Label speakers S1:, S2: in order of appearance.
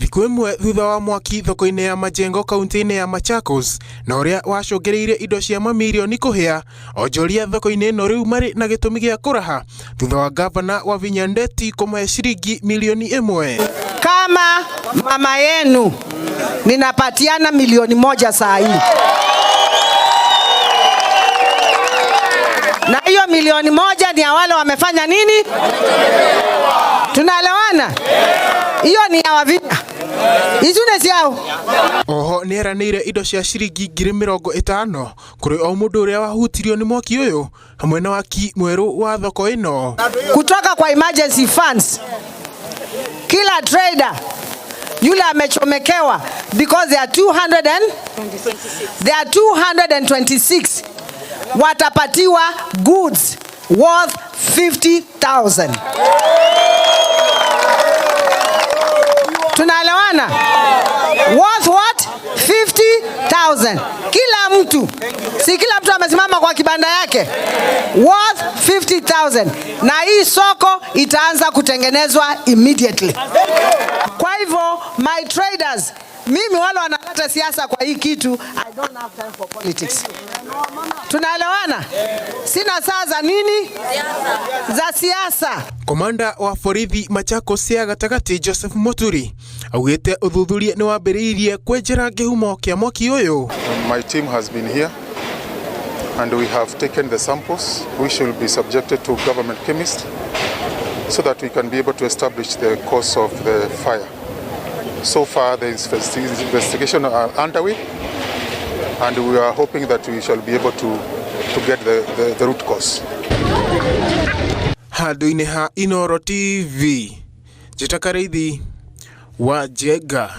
S1: Thikũ ĩmwe thutha wa mwaki thoko-inĩ ya Majengo kaunti-inĩ ya Machakos na ũrĩa wacũngĩrĩirie indo cia mamirioni kũhĩa, onjoria thoko-inĩ ĩno rĩu marĩ na gĩtũmi gĩa kũraha thutha wa gavana Wavinya Ndeti kũmahe ciringi milioni 1.
S2: Kama mama yenu ninapatiana milioni 1 saa hii, na hiyo milioni 1 ni ya wale wamefanya nini? Tunaelewana? Hiyo ni ya Wavinya. Icu nĩ ciao.
S1: Oho nĩeranĩire indo cia ciringi 50,000 kũrĩ o mũndũ ũrĩa wahutirio nĩ mwaki ũyũ hamwe na waki mwerũ wa thoko ĩno.
S2: Kutoka kwa emergency funds, kila trader yule amechomekewa, because there are 200 and there are 226 watapatiwa goods worth 50,000. Tunaelewana? Worth what? 50,000. Kila mtu. Si kila mtu amesimama kwa kibanda yake. Worth 50,000. Na hii soko itaanza kutengenezwa immediately. Kwa hivyo my traders, mimi wale wanaleta siasa kwa hii kitu, I don't have time for politics. Tunaelewana? Sina saa za nini? Za siasa.
S1: Komanda wa borithi Machakos ya gatagatĩ Joseph Muturi augĩte ũthuthuria nĩ wambĩrĩirie kwenjera kĩhumo kĩa mwaki ũyũ.
S3: My team has been here and we have taken the samples which will be subjected to government chemist so that we can be able to establish the cause of the fire. So far the investigation are underway and we are hoping that we shall be able to get the root cause.
S1: Handũ-inĩ ha Inooro TV, Njĩta Karĩithi wa Njenga.